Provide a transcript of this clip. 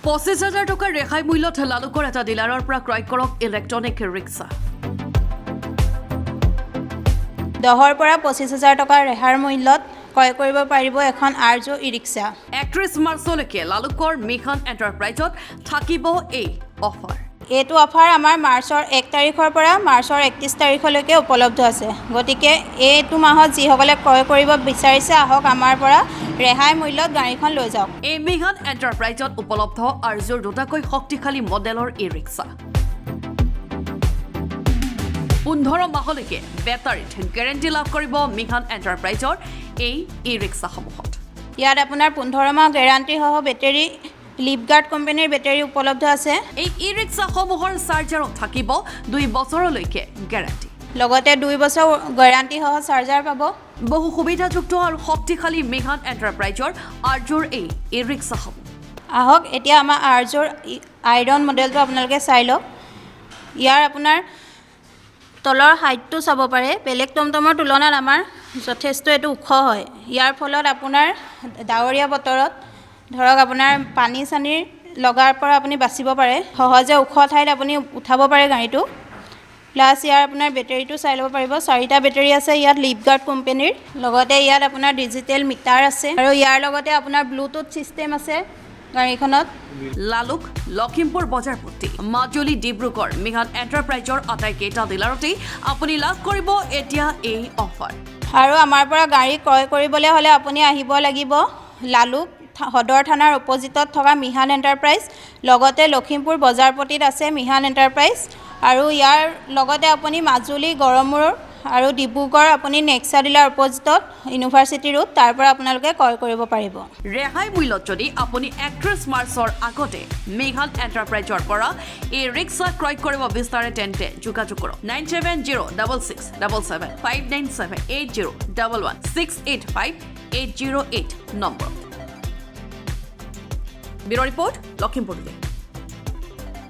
25,000 টকাৰ ৰেহাই মূল্যত লালুকৰ এটা ডিলাৰৰ পৰা ক্ৰয় কৰক ইলেক্ট্ৰনিক ৰিক্সা। 10ৰ পৰা 25 হাজাৰ টকাৰ ৰেহাইৰ মূল্যত ক্ৰয় কৰিব পাৰিব এখন আৰ্জো ই ৰিক্সা। 31 মাৰ্চলৈকে লালুকৰ মিহান এণ্টাৰপ্ৰাইজত থাকিব এই অফাৰ। এইটো অফাৰ আমাৰ মাৰ্চৰ 1 তাৰিখৰ পৰা মাৰ্চৰ 31 তাৰিখলৈকে উপলব্ধ আছে। গতিকে এইটো মাহত যিসকলে ক্ৰয় কৰিব বিচাৰিছে, আহক, আমাৰ পৰা ৰেহাই মূল্যত গাড়ীখন লৈ যাওক। এই মিহান এণ্টাৰপ্ৰাইজত উপলব্ধ আৰ্জোৰ দুটাকৈ শক্তিশালী মডেলৰ ই ৰিক্সা। 15 মাহলৈকে বেটাৰীত গেৰেণ্টি লাভ কৰিব মিহান এণ্টাৰপ্ৰাইজৰ এই ই ৰিক্সাসমূহত। ইয়াত আপোনাৰ 15 মাহ গেৰাণ্টিসহ বেটেৰী, লিভগাৰ্ড কোম্পানীৰ বেটেৰী উপলব্ধ আছে। এই ই ৰিক্সাসমূহৰ চাৰ্জাৰত থাকিব 2 বছৰলৈকে গেৰাণ্টি। লগতে 2 বছৰ গেৰাণ্টিসহ চাৰ্জাৰ পাব। বহু সুবিধাযুক্ত আৰু শক্তিশালী মিহান এণ্টাৰপ্ৰাইজৰ আৰ্জোৰ এই ই ৰিক্সাসমূহ। আহক, এতিয়া আমাৰ আৰ্জোৰ আইৰন মডেলটো আপোনালোকে চাই লওক। ইয়াৰ আপোনাৰ তলৰ হাইটটো চাব পাৰে। বেলেগ টমটমৰ তুলনাত আমাৰ যথেষ্ট এইটো ওখ হয়। ইয়াৰ ফলত আপোনাৰ ডাৱৰীয়া বতৰত ধৰক আপোনাৰ পানী চানীৰ লগাৰ পৰা আপুনি বাচিব পাৰে। সহজে ওখ ঠাইত আপুনি উঠাব পাৰে গাড়ীটো। প্লাছ ইয়াৰ আপোনাৰ বেটেৰীটো চাই ল'ব পাৰিব। চাৰিটা বেটেৰী আছে ইয়াত লিভগাৰ্ড কোম্পেনীৰ। লগতে ইয়াত আপোনাৰ ডিজিটেল মিটাৰ আছে আৰু ইয়াৰ লগতে আপোনাৰ ব্লুটুথ ছিষ্টেম আছে গাড়ীখনত। লালুক, লখিমপুৰ বজাৰপট্টি, মাজুলী, ডিব্ৰুগড় মিহান এণ্টাৰপ্ৰাইজৰ আটাইকেইটা ডিলাৰতেই আপুনি লাভ কৰিব এতিয়া এই অফাৰ। আৰু আমাৰ পৰা গাড়ী ক্ৰয় কৰিবলৈ হ'লে আপুনি আহিব লাগিব লালুক সদৰ থানাৰ অপজিটত থকা মিহান এণ্টাৰপ্ৰাইজ, লগতে লখিমপুৰ বজাৰপট্টিত আছে মিহান এণ্টাৰপ্ৰাইজ আৰু ইয়াৰ লগতে আপুনি মাজুলী, গড়মূৰ আৰু ডিব্ৰুগড় আপুনি নেক্সা ডিলাৰ অপজিটত ইউনিভাৰ্চিটি ৰোড, তাৰ পৰা আপোনালোকে ক্ৰয় কৰিব পাৰিব। ৰেহাই মূল্যত যদি আপুনি 31 মাৰ্চৰ আগতে মেঘান এণ্টাৰপ্ৰাইজৰ পৰা এই ৰিক্সা ক্ৰয় কৰিব বিচাৰে, তেন্তে যোগাযোগ কৰক 9706677597, 8011685808 নম্বৰত। Bureau' report, Lakhimpur today.